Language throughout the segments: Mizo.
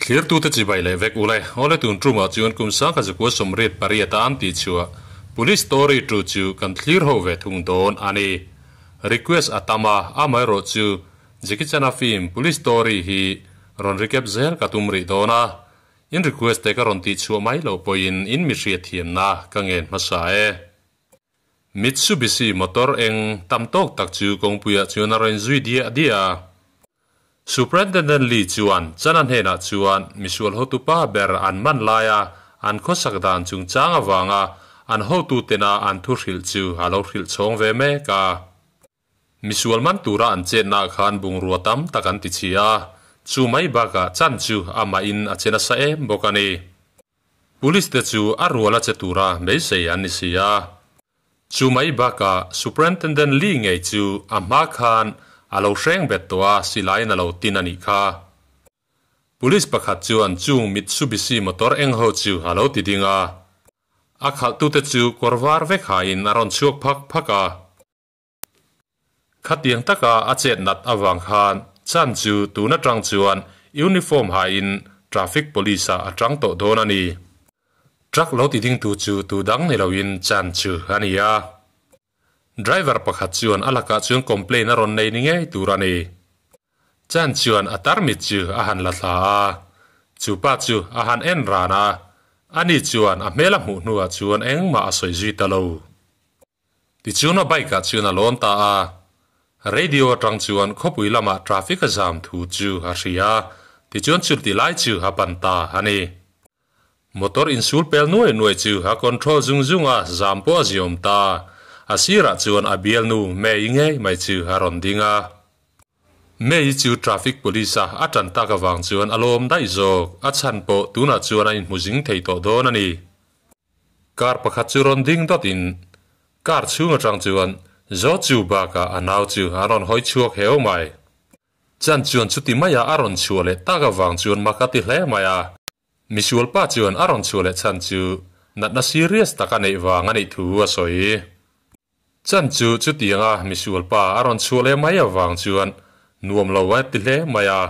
Thlirtute chibai leh vek ule. Awle tun tumah chuan kum sangkhat zakua 88 a an tih chhuah Police Story tu chu kan thlir ho ve thung dawn a ni. Request a tam a, amaherawh chu Jackie Chan-a film Police Story hi rawn recap zel ka tum rih dawn a. In request te ka rawn tih chhuah mai loh pawhin in mi hriatthiamna ka ngen hmasa e. Mitsubishi motor eng tam tawk tak chu kawngpuiah chuan a rawn zui diah diah a. Superintendent Lee chuan Chana hnenah chuan misual hotupa ber an man laia an khawsak dan chungchang avanga an hotutena an thu hrilh chu a lo hrilh chhawng ve mek a. Misual man tura an chetnaah khan bungrua tam tak an ti chhi a, chu mai bakah Chan chu amahin a che nasa em bawk a ni. Police te chu a rual a che tura beisei an ni si a. Chu mai bakah Superintendent Lee ngei chu a hma khan a lo hreng bet tawh a, silaiin a lo tin a nih kha. Police pakhat chuan chung Mitsubishi motor eng ho chu a lo ti ding a. A khalhtute chu kawr var vek hain a rawn chhuak phak phak a. Khatiang taka a chet nat avang khan Chan chu tun atang chuan uniform hain traffic police ah a tang tawh dawn a ni. Truck lo ti dingtu chu tu dang ni loin Chan chu a ni a. Driver pakhat chuan a lakah chuan complaint a rawn nei ni ngei tur a ni. Chan chuan a tarmit chu a han la thla a, chu pa chu a han en ran a, ani chuan a hmel a hmuh hnuah chuan engmah a sawi zui ta lo. Tichuan a bike ah chuan a lawn ta a, radio atang chuan khawpui lamah traffic a zam thu chu a hria a, tichuan chulti lai chu a pan ta a ni. Motor insul pel nuai nuai chu a control zung zung a, zam pawh a ziawm ta. A sirah chuan a bialnu May ngei mai chu a rawn ding a. May chu traffic police a a tan tak avang chuan a lawm daih zawk, a chhan pawh tunah chuan a inhmu zing thei tawh dawn a ni. Car pakhat chu rawn ding dawt in car chhung atang chuan Zo chu bakah a nau chu a rawn hawi chhuak heu mai. Chan chuan chuti maia a rawn chhuah leh tak avang chuan mak a ti hle mai a. Misual pa chuan a rawn chhuah leh chhan chu natna serious tak a neih vang a nih thu a sawi. Chan chu chutianga misual pa a rawn chhuah leh mai avang chuan nuam lo a ti hle mai a.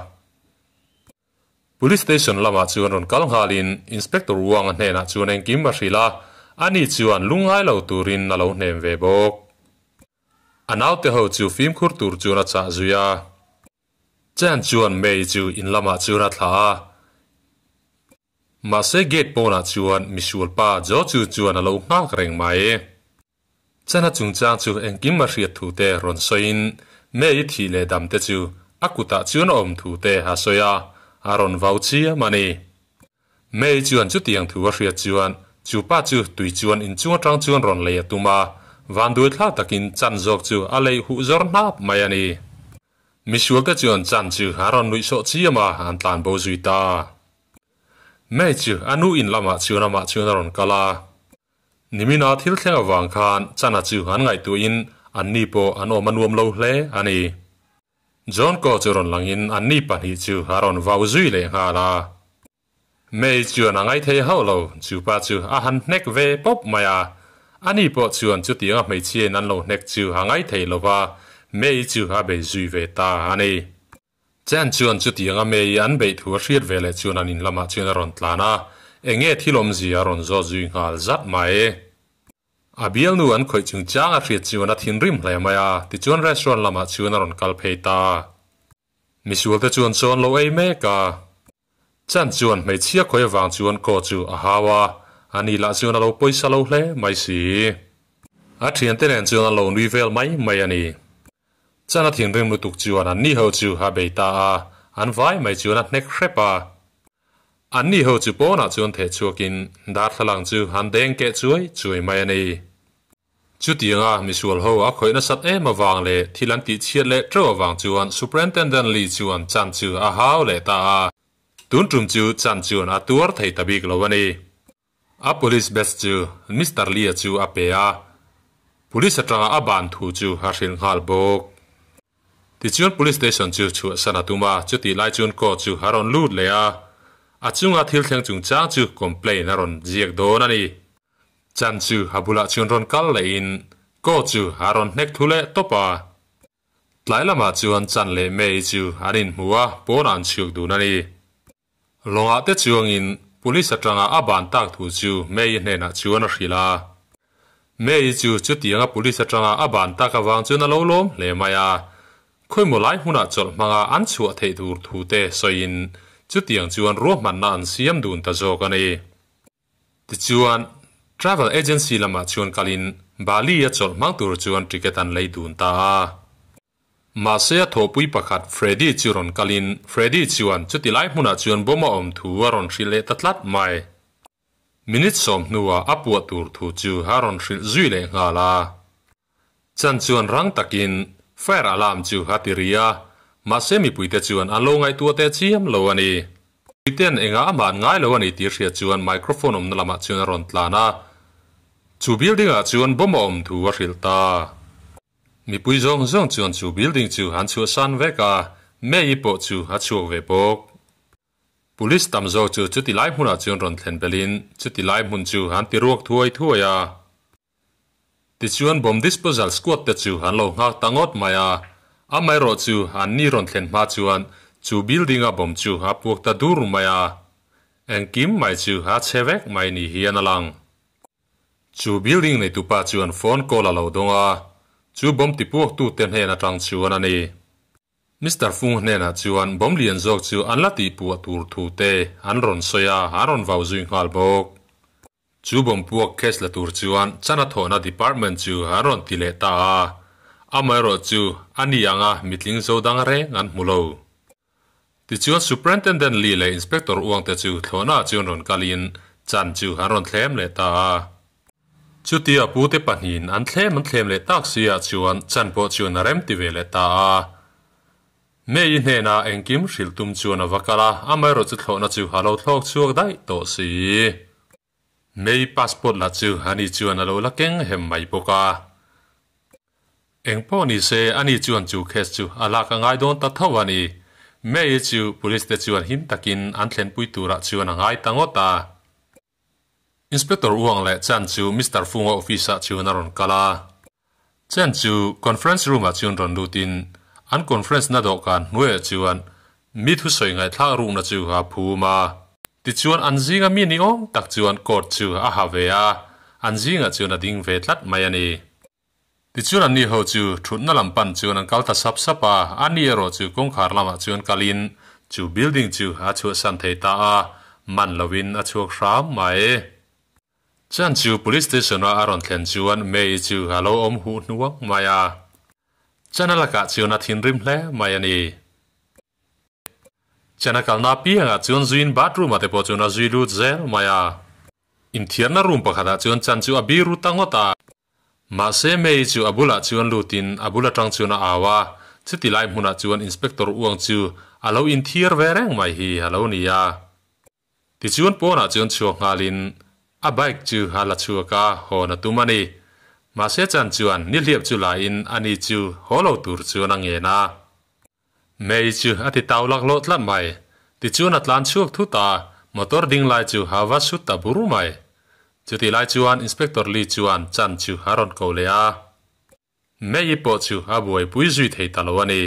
Police station lamah chuan rawn kal nghalin Inspector Wang-a hnenah chuan engkim a hrilh a, ani chuan lungngai lo turin a lo hnem ve bawk. A naute ho chu fimkhur tur chuan a chah zui a. Chen chuan May chu in lamah chuan a thlah a. Mahse gate pawnah chuan misual pa Jo Chu chuan a lo nghak reng mai. Chana chungchang chu engkim a hriat thu te rawn sawiin May thih leh dam te chu a kutah chuan a awm thu te a sawi a, a rawn vau chiam a ni. May chuan chutiang thu a hriat chuan chu pa chu tui chuan inchung atang chuan rawn lei a tum a, vanduai thla takin chan zawk chu a lei huh zawr hnap mai a ni. Misual te chuan chan chu a rawn nuih sawh chiam a, an tlan bo zui ta. May chu a nu in lamah chuan amah chuan a rawn kal a. Nimina thil thleng avang khan Chana chu an ngaihtuahin anni pawh an awm a nuam lo hle a ni. John Ko chu rawn langin anni pahnih chu a rawn vau zui leh nghal a. May chuan a ngaithei hauh lo, chu pa chu a han hnek ve pawp mai a. Ani pawh chuan chutianga hmeichhiain an lo hnek chu a ngaithei lo va, May chu a bei zui ve ta a ni. Chen chuan chutianga May an beih thu a hriat ve leh chuan an in lamah chuan a rawn tlan a, eng nge thil awmzia a rawn zawt zui nghal zat mai. A bialnu an khawih chungchang a hriat chuan a thinrim hle mai a, tichuan restaurant lamah chuan a rawn kal phei ta. Misual te chuan chawn lo ei mek a. Chen chuan hmeichhia khawih avang chuan kaw chu a hau a, ani lah chuan a lo pawisa lo hle mai si. A thiante nen chuan an lo nui vel mai mai a ni. Chan a thinrim lutuk chuan an ni ho chu a bei ta a, an vai mai chuan a hnek hrep a. An ni ho chu pawnah chuan theh chhuakin darthlalang chu an deng keh chuai chuai mai a ni. Chutianga misual ho a khawih nasat em avang leh thil an tih chhiat leh teuh avang chuan Superintendent Lee chuan Chan chu a hau leh ta a. Tun tum chu Chan chuan a tuar thei ta bik lo a ni. A police badge chu Mister Lee-a chu a pe a, police atanga a ban thu chu a hrilh nghal bawk. Tichuan police station chu chhuahsan a tum a, chutih lai chuan court chu a rawn lut leh a, a chunga thil thleng chungchang chu complaint a rawn ziak dawn a ni. Chan chu a bulah chuan rawn kal lehin court chu a rawn hnek thu leh tawp a. Tlai lamah chuan Chan leh May chu an inhmu a, pawnah an chhuak dun a ni. Lawngah te chuangin Police atanga a ban tak thu chu May-i hnenah chuan a hrilh a. May-i chu chutianga Police atanga a ban tak avang chuan a lo lawm hle mai a. Khawimaw lai hmunah chawlh hmanga an chhuah theih tur thu te sawiin chutiang chuan ruahmanna an siam dun ta zawk a ni. Tichuan, travel agency lamah chuan kalin Bali-a chawlh hmang tur chuan ticket an lei dun ta a. Mahse a thawhpui pakhat Freddy chu rawn kalin Freddy chuan chuti lai hmunah chuan bomb a awm thu a rawn hrilh leh ta tlat mai. Minute sawm hnuah a puah tur thu chu a rawn hrilh zui leh nghal a. Chan chuan rang takin fire alarm chu a ti ri a, mahse mipuite chuan an lo ngaihtuah teh chiam lo a ni. Miten engah amah an ngai lo a ni tih hriat chuan microphone awmna lamah chuan a rawn tlan a, chu building ah chuan bomb a awm thu a hrilh ta. Mipui zawng zawng chuan chu building chu an chhuahsan vek a, May-i pawh chu a chhuak ve bawk. Police tam zawk chu chuti lai hmunah chuan rawn thlen belhin chuti lai hmun chu an ti ruak thuai thuai a. Tichuan bomb disposal squad te chu an lo nghak ta ngawt mai a, amaherawh chu an ni rawn thlen hma chuan chu building a bomb chu a puak ta dur mai a, engkim mai chu a chhe vek mai ni hian a lang. Chu building neitupa chuan phone call a lo dawng a, chu bomb tipuaktu te hnen atang chuan a ni. Mister Fung hnenah chuan bomb lian zawk chu an la tihpuah tur thu te an rawn sawi a, an rawn vau zui nghal bawk. Chu bomb puak case la tur chuan chana thawhna department chu an rawn ti leh ta a, amaherawh chu a ni anga mitling zo dang reng an hmu lo. Tichuan Superintendent Lee leh Inspector Uang te chu thlawhnaah chuan rawn kalin chan chu an rawn thlem leh ta a. Chutia pu te pahnihin an thlem an thlem leh tak si ah chuan chan pawh chuan a rem ti ve leh ta a. May-i hnenah engkim hrilh tum chuan a va kal a, amaherawh chu thlawhna chu a lo thlawk chhuak daih tawh si. May passport lah chu ani chuan a lo la keng hem mai bawk a. Eng pawh ni se, ani chuan chu case chu a lak a ngai dawn ta tho a ni. May-i chu police te chuan him takin an thlenpui turah chuan a ngai ta ngawt a. Inspector Uang leh Chan chu Mister Funga office ah chuan a rawn kal a. Chan chu conference room ah chuan rawn lutin an conference na dawhkan hnuaiah chuan mi thusawi ngaihthlak rukna chu a phum a. Tichuan an zinga mi ni awm tak chuan court chu a ha ve a, an zingah chuan a ding ve tlat mai a ni. Tichuan anni ho chu thutna lam pan chuan an kal ta sap sap a, ani erawh chu kawngkhar lamah chuan kalin chu building chu a chhuahsan thei ta a, man lovin a chhuak hram mai. Chan chu police station a a rawn thlen chuan May-i chu a lo awm huh hnuang mai a, Chan a lakah chuan a thinrim hle mai a ni. Chan a kalna apiangah chuan zuiin bathroom ah te pawh chuan a zui lut zel mai a. Inthiarna room pakhatah chuan Chan chu a biru ta ngawt a. Mahse May chu a bulah chuan lutin a bul atang chuan a au a, chuti lai hmunah chuan Inspector Uang chu a lo inthiar ve reng mai hi a lo ni a. Tichuan pawnah chuan chhuak nghalin a bike chu a la chhuak a, hawn a tum a ni. Mahse Chan chuan nihliap chu lain ani chu haw lo tur chuan a ngen a. May chu a ti tau laklawh tlat mai. Tichuan a tlan chhuak thut a, motor ding lai chu a va sut ta bur mai. Chutih lai chuan Inspector Lee chuan Chan chu a rawn ko leh a. May-i pawh chu a buaipui zui thei ta lo a ni.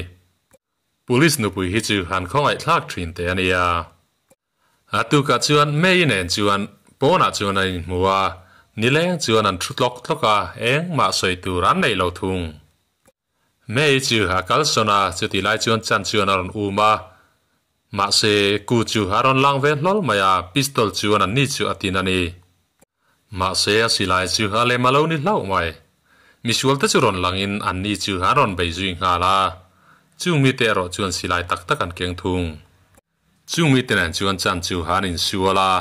Police nupui hi chu han khawngaihthlak thin teh a nia. A tukah chuan May-i nen chuan pawnah chuan an inhmu a, nileng chuan an thu tlawk tlawk a, engmah sawi tur an neih lo thung. May chu a kal sawn a, chutih lai chuan Chan chuan a rawn um a. Mahse, Ku chu a rawn lang ve hlawl mai a, pistol chuan an ni chu a tin a ni. Mahse, a silai chu a lem a lo ni hlauh mai. Misual te chu rawn langin an ni chu an rawn bei zui nghal a. Chung mite erawh chuan silai tak tak an keng thung. Chung mite nen chuan Chan chu an insual a,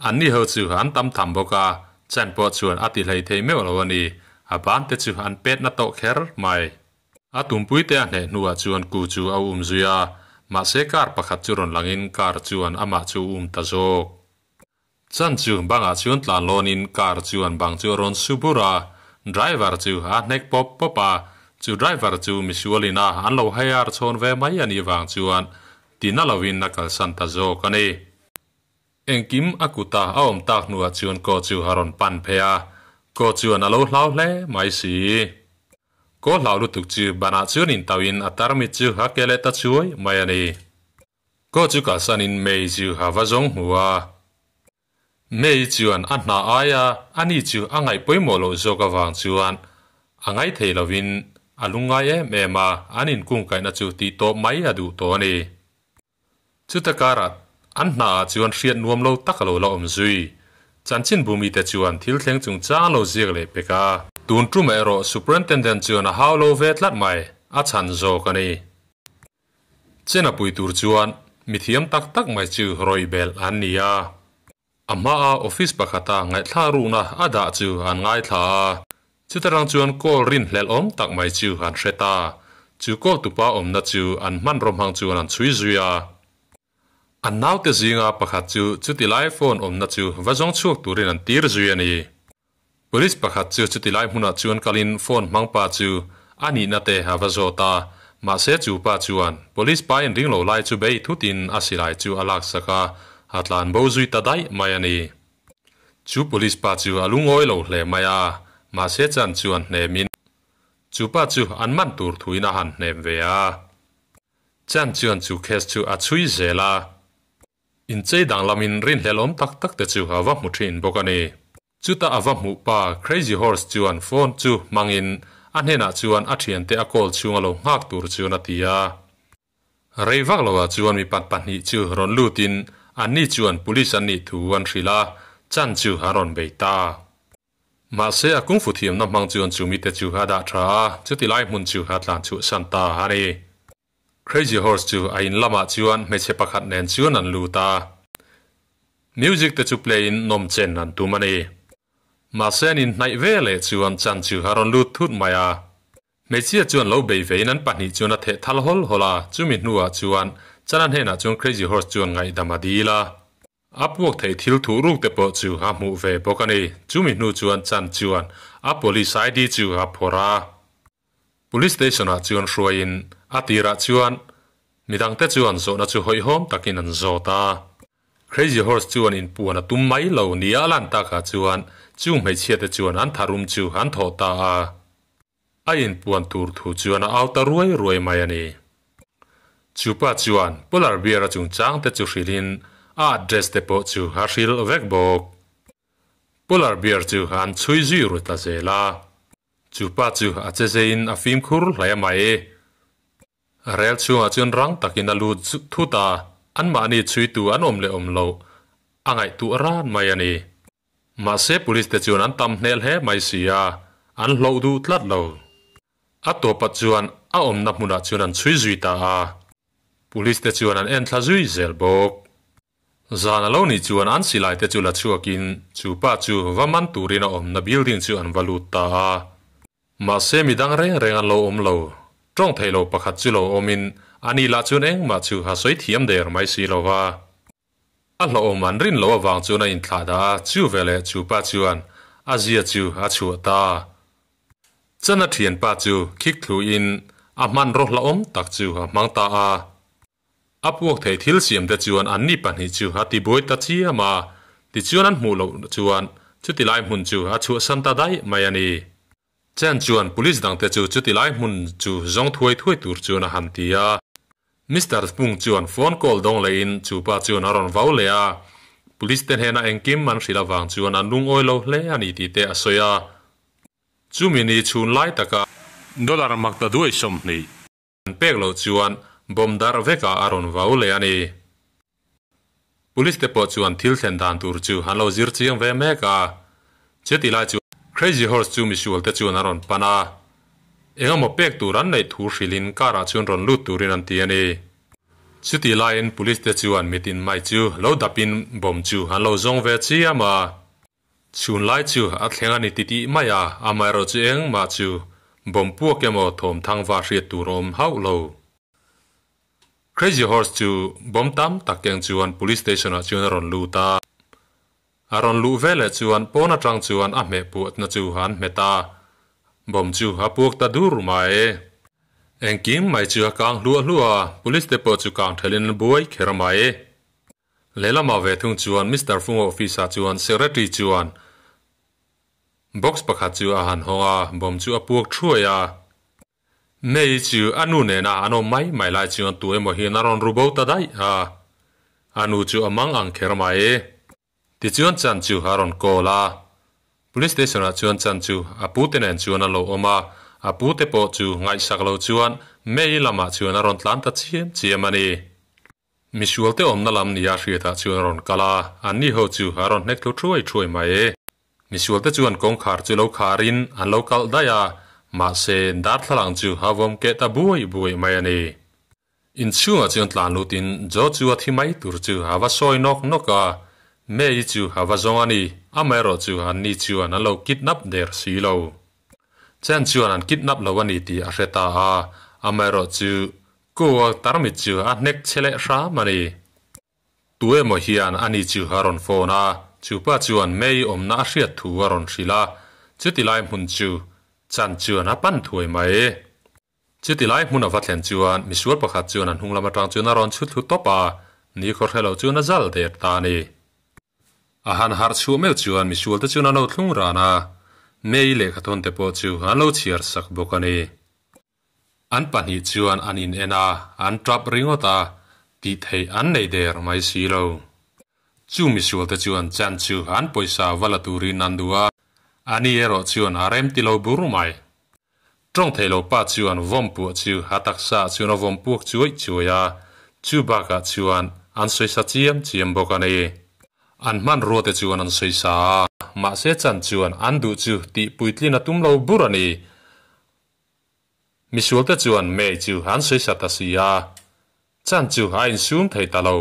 an ni ho chu an tam tham bawk a, Chan pawh chuan a ti hlei thei meuh lo a ni, a ban te chu an pet na tawh kher mai. A tumpui te a hneh hnuah chuan Ku chu a um zui a, mahse car pakhat chu rawn langin car chuan amah chu um ta zawk. Chan chu bangah chuan tlan lawnin car chuan bang chu a rawn su bur a, driver chu a hnek pawp pawp a, chu driver chu misualin a an lo hire chhawn ve mai a nih vang chuan tina lovin a kalsan ta zawk a ni. Engkim a kuta a awm tak hnuah chuan Ko chu a rawn pan phei a, Ko chuan a lo hlau hle mai si. Ko hlau lutuk chu banah chuan intauhin a tarmit chu a ke leh ta chuai mai a ni. Ko chu kalsanin May chu a va zawng hmu a. May chuan a hna aia ani chu a ngaih pawimawh loh zawk avang chuan a ngai thei lovin a lungngai em em a, an inkungkaihna chu tih tawp mai a duh tawh a ni. Chuta karah an hnaah chuan hriat nuam lo tak a lo la awm zui. Chanchinbu mite chuan thil thleng chungchang a lo ziak leh pek a. Tun tumah erawh Superintendent chuan a hau lo ve tlat mai, a chhan zawk a ni. Chen a pui tur chuan mithiam tak tak mai chu rawih belh an ni a. A hmaa office pakhata ngaihthla rukna a dah chu an ngaithla a, chuta rang chuan call rinhlelh awm tak mai chu an hre ta. Chu call tupa awmna chu an hmanraw hmang chuan an chhui zui a. An naute zinga pakhat chu chuti lai phone awmna chu va zawng chhuak turin an tir zui a ni. Police pakhat chu chuti lai hmunah chuan kalin phone hmang pa chu a nihna te a va zawt a, mahse chu pa chuan police pa inring lo lai chu bei thutin a silai chu a laksak a, a tlan bo zui ta daih mai a ni. Chu police pa chu a lungawi lo hle mai a, mahse chan chuan hnemin chu pa chu an man tur thuin a han hnem ve a. Chan chuan chu case chu a chhui zel a. Inchei danglamin rinhlelawm tak tak te chu a va hmu thin bawk a ni. Chuta a va hmuh pa Crazy Horse chuan phone chu hmangin a hnenah chuan a thiante a call chhung a lo nghak tur chuan a ti a. Rei vak loah chuan mipat pahnih chu rawn lutin anni chuan police an nih thu an hrilh a, chan chu a rawn bei ta. Mahse a kungfu thiamna hmang chuan chu mite chu a dah tha a, chuti lai hmun chu a tlan chhuahsan ta a ni. Crazy Horse chu a in lamah chuan hmeichhe pakhat nen chuan an lut a. Music te chu play in nawm chen an tum a ni. Mahse an inhnaih ve leh chuan chan chu a rawn lut thut mai a. Hmeichhia chuan lo bei vein an pahnih chuan a theh thal hawl hawl a, chumi hnuah chuan Chana hnenah chuan Crazy Horse chuan ngaihdam a dil a. A puak theih thil thuh ruk te pawh chu a hmuh ve bawk a ni. Chumi hnu chuan Chan chuan a police ID chu a phawrh a. Police station ah chuan hruaiin a tirah chuan midangte chuan zawhna chu hawihhawm takin an zawt a. Crazy Horse chuan inpuan a tum mai lo nia a lan takah chuan chung hmeichhiate chuan an tharum chu an thawh ta a. A inpuan tur thu chuan a au ta ruai ruai mai a ni. Chupa chuan Polar Bear a chungchang te chu hrilhin a address te pawh chu a hrilh vek bawk. Polar Bear chu an chhui zui ru ta zel a. Chu pa chu a che zeiin a fimkhur hle mai. Rel chhungah chuan rang takin a lut thut a, anmahni chhuitu an awm leh awm loh a ngaihtuah ran mai a ni. Mahse police te chuan an tam hnel hle mai si a, an hloh duh tlat lo. A tawpah chuan a awmna hmunah chuan an chhui zui ta a, police te chuan an enthla zui zel bawk. Zan a lo nih chuan an silai te chu la chhuakin chu pa chu va man turin a awmna building chu an va lut ta a. Mahse midang reng reng an lo awm lo. Tawng theih lo pakhat chu lo awmin ani lah chuan engmah chu a sawi thiam der mai si lo va. A hlawhawm an rin loh avang chuan a inthlah dah a, chu veleh chu pa chuan a zia chu a chhuah ta. Chana thianpa chu khik thluin a hmanraw hlauhawm tak chu a hmang ta a. A puak thei thil siam te chuan anni pahnih chu a ti buai ta chiam a, tichuan an hmuh loh chuan chuti lai hmun chu a chhuahsan ta daih mai a ni. Chen chuan police dangte chu chuti lai hmun chu zawng thuai thuai tur chuan a han ti a. Mister Fung chuan phone call dawng lehin chu pa chuan a rawn vau leh a, police te hnena engkim an hrilh avang chuan an lungawi lo hle a ni tih te a sawi a. Chumi ni chhun lai taka dollar mak ta duai 20. An pek loh chuan bomb darh vekah a rawn vau leh a ni. Police te pawh chuan thil thlen dan tur chu an lo zir chiang ve mek a. Cheti lai chuan Crazy Horse chu misual te chuan a rawn pan a. Engemaw pek tur an neih thu hrilhin car ah chuan rawn lut turin an ti a ni. Chuti laiin police te chuan mitin mai chu lo dapin bomb chu an lo zawng ve chiam a. Chhun lai chu a thleng a ni titih mai a, amaherawh chu engmah chu bawm puak emaw thawm thang va hriat tur a awm hauh lo. Crazy Horse chu bawm tam tak keng chuan Police Station ah chuan a rawn lut a. A rawn luh veleh chuan pawn atang chuan a hmeh puatna chu an hmet a, bawm chu a puak ta dur mai. Engkim mai chu a kang hluah hluah a, Police te pawh chu kang thelin an buai kher mai. Lehlamah ve thung chuan Mister Funga office ah chuan secretary chuan box pakhat chu a han hawng a, bomb chu a puak thuai a. May chu a nu nena an awm mai mai lai chuan tu emaw hian a rawn ru bo ta daih a. A nu chu a mang ang kher mai. Tichuan Chan chu a rawn call a. Police station ah chuan Chan chu a pu te nen chuan a lo awm a, a pu te pawh chu ngaihsak lo chuan May lamah chuan a rawn tlan ta chiam chiam a ni. Misual te awmna lam nia hriatah chuan a rawn kal a, anni ho chu a rawn hnek thlu thuai thuai mai. Misual te chuan kawngkhar chu lo kharin an lo kalh daih a, mahse darthlalang chu a vawm keh ta buai buai mai a ni. Inchhungah chuan tlan lutin Jo chu a thi mai tur chu a va sawi nawk nawk a, May chu a va zawng a ni, amaherawh chu anni chuan an lo kidnap der si lo. Chen chuan an kidnap lo a ni tih a hre ta a, amaherawh chu Ko a tarmit chu a hnek che leh hram a ni. Tu emaw hian ani chu a rawn phone a, chu pa chuan May awmna a hriat thu a rawn hrilh a, chuti lai hmun chu Chan chuan a pan thuai mai. Chuti lai hmun a va thlen chuan misual pakhat chuan a hnung lam atang chuan a rawn chhut thlu tawp a, ni khaw hre lo chuan a zal der ta a ni. A han harh chhuah meuh chuan misual te chuan an lo thlung ran a, May lehkhathawn te pawh chu an lo chhiar sak bawk a ni. An pahnih chuan an in en a, an tap ringawt a, tih theih an nei der mai si lo. Chu misual te chuan chan chu an pawisa va la turin an duh a, ani erawh chuan a rem ti lo bur mai. Tawng thei lo pa chuan vawm puah chu a taksa ah chuan a vawm puak chuai chuai a, chu bakah chuan an sawisa chiam chiam bawk a ni. An hmanrua te chuan an sawisa a, mahse chan chuan an duh chu tih puitlin a tum lo bur a ni. Misualte chuan May chu an sawi ta si a, chan chu a insum thei ta lo,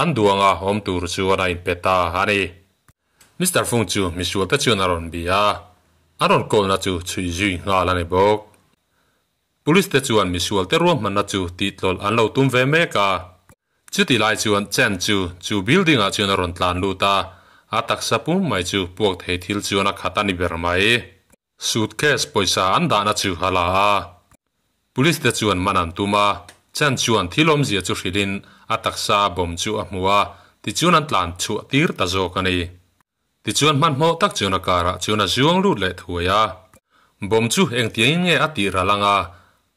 an duanga awm tur chuan a inpe ta a ni. Mister Fung chu misualte chuan a rawn bia a, a rawn kawlna chu chhui zui nghal a ni bawk. Police te chuan misualte ruahmanna chu tihtlawlh an lo tum ve mek a, chuti lai chuan Chen chu chu building ah chuan a rawn tlan lut a, a taksa pum mai chu puak thei thil chuan a khat a ni ber mai. Suitcase pawisa an dahna chu a la a, Police te chuan man an tum a, Chen chuan thil awmzia chu hrilhin a taksa bomb chu a hmu a, tichuan an tlan chhuah tir ta zawk a ni. Tichuan hmanhmawh tak chuan a karah chuan a zuang lut leh thuai a, bomb chu engtiangin nge a tih ral ang a,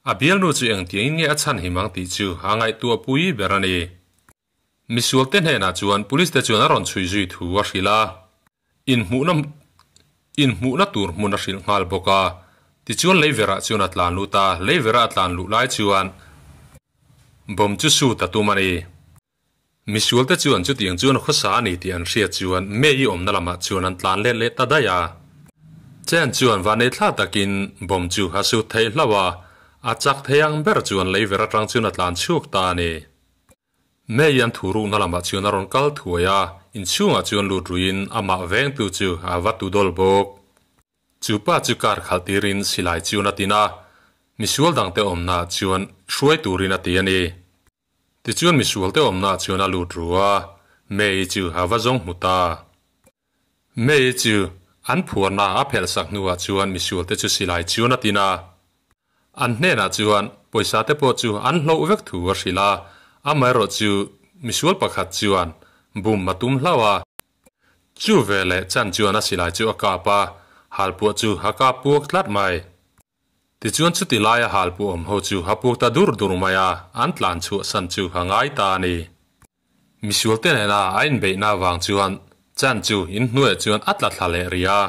a bialnu chu engtiangin nge a chhanhim ang tih chu a ngaihtuah pui ber a ni. Misual te hnenah chuan Police te chuan a rawn chhui zui thu a hrilh a, inhmuhna inhmuhna tur hmun a hrilh nghal bawk a. Tichuan Leiverah chuan a tlan lut a, Leiverah a tlan luh lai chuan bomb chu shoot a tum a ni. Misual te chuan chutiang chuan khawsa a ni tih an hriat chuan May-i awmna lamah chuan an tlan let leh ta daih a. Chen chuan vanei thla takin bomb chu a shoot theih hlauh a, a chak thei ang ber chuan Leiver atang chuan a tlan chhuak ta a ni. May an thu rukna lamah chuan a rawn kal thuai a, inchhungah chuan lut ruiin amah vengtu chu a va tu dawl bawk. Chu pa chu car khalh tirin silai chuan a tin a, misual dangte awmnaah chuan hruai turin a ti a ni. Tichuan misualte awmnaah chuan a lut ru a, May chu a va zawng hmu ta. May chu an phuarna a phelh sak hnuah chuan misualte chu silai chuan a tin a. An hnenah chuan pawisa te pawh chu an hloh vek thu a hrilh a, amaherawh chu misual pakhat chuan bum a tum hlauh a. Chu veleh chan chuan a silai chu a kap a, halpuah chu a kap puak tlat mai. Tichuan chuti laia halpuah awm ho chu a puak ta dur dur mai a, an tlan chhuah san chu a ngai ta a ni. Misual te nena a inbeihna avang chuan chan chu inhnuaiah chuan a tla thla leh rih a.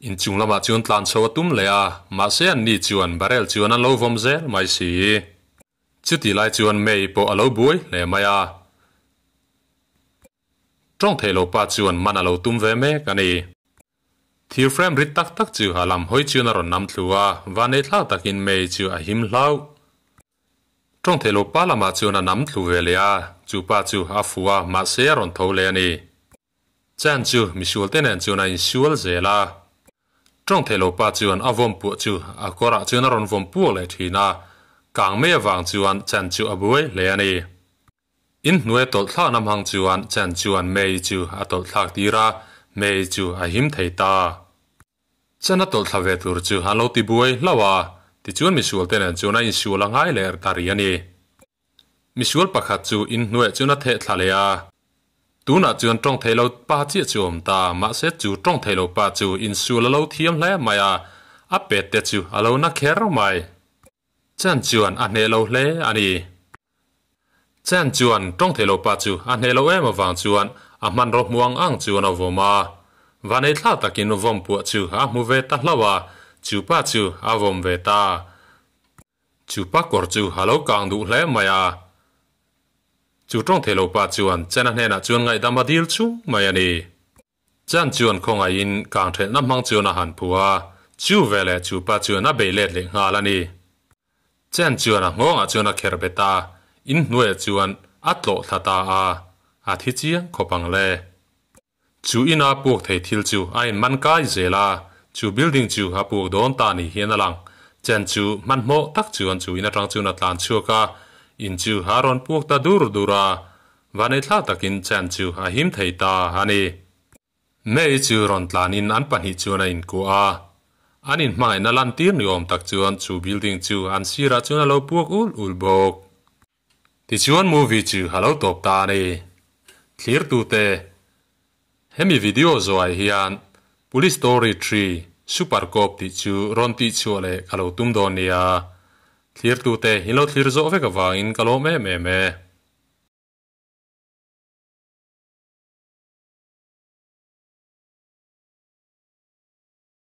Inchung lamah chuan tlan chho a tum leh a, mahse anni chuan barrel chuan an lo vawm zel mai si. Chuti lai chuan May pawh a lo buai hle mai a. Tawng theih lo pa chuan man a lo tum ve mek a ni. Thir frame rit tak tak chu a lam hawi chuan a rawn nam thlu a, vanei thlak takin May chu a him hlauh. Tawng theih lo pa lamah chuan a nam thlu ve leh a, chu pa chu a fuh a, mahse a rawn tho leh a ni. Chan chu misual te nen chuan a insual zel a. Tawng theih lo pa chuan a vawm puah chu a kawrah chuan a rawn vawm puak leh thin a, kang mai avang chuan Chan chu a buai hle a ni. In hnuai tawlh thlakna hmang chuan Chan chuan May chu a tawlh thlak tir a, May chu a him thei ta. Chan a tawlh thla ve tur chu an lo ti buai hlauh a, tichuan misual te nen chuan a insual a ngai leh ta rih a ni. Misual pakhat chu inhnuaiah chuan a theh thla leh a. Tunah chuan tawng theih lo pa chiah chu a awm ta, mahse chu tawng theih lo pa chu insual a lo thiam hle mai a, a pet te chu a lo na kher mai. Chan chuan a hneh lo hle a ni. Chen chuan tawng thei lo pa chu a hneh loh em avang chuan a hmanraw hmu ang ang chuan a vawm a. Vanei thla takin vawm puah chu a hmu ve ta hlauh a, chu pa chu a vawm ve ta. Chu pa kawr chu a lo kang duh hle mai a. Chu tawng thei lo pa chuan Chen-a hnenah chuan ngaihdam a dil chung mai a ni. Chan chuan khawngaihin kang thelhna hmang chuan a han phu a, chu veleh chu pa chuan a bei let leh nghal a ni. Chan chuan a nghawngah chuan a kherh bet a, in hnuaiah chuan a tlawh thla ta a, a thi chiang khawp ang le. Chu ina puak thei thil chu a inman kai zel a, chu building chu a puak dawn ta ni hian a lang. Chan chu hmanhmawh tak chuan chu in atang chuan a tlan chhuak a, in chu a rawn puak ta dur dur a, Vanei thla takin Chan chu a him thei ta a ni. May chu rawn tlanin an pahnih chuan a inkuah a. An inhmangaihna lantir ni awm tak chuan chu building chu an sirah chuan a lo puak ul ul bawk. Tichuan movie chu a lo tawp ta a ni. Thlirtute, Hemi video zawhah hian Police Story Tree Super Cop tih chu rawn tihchhuah leh ka lo tum dawn nia. Thlirtute in lo thlir zawh vek avangin ka lawm em em e.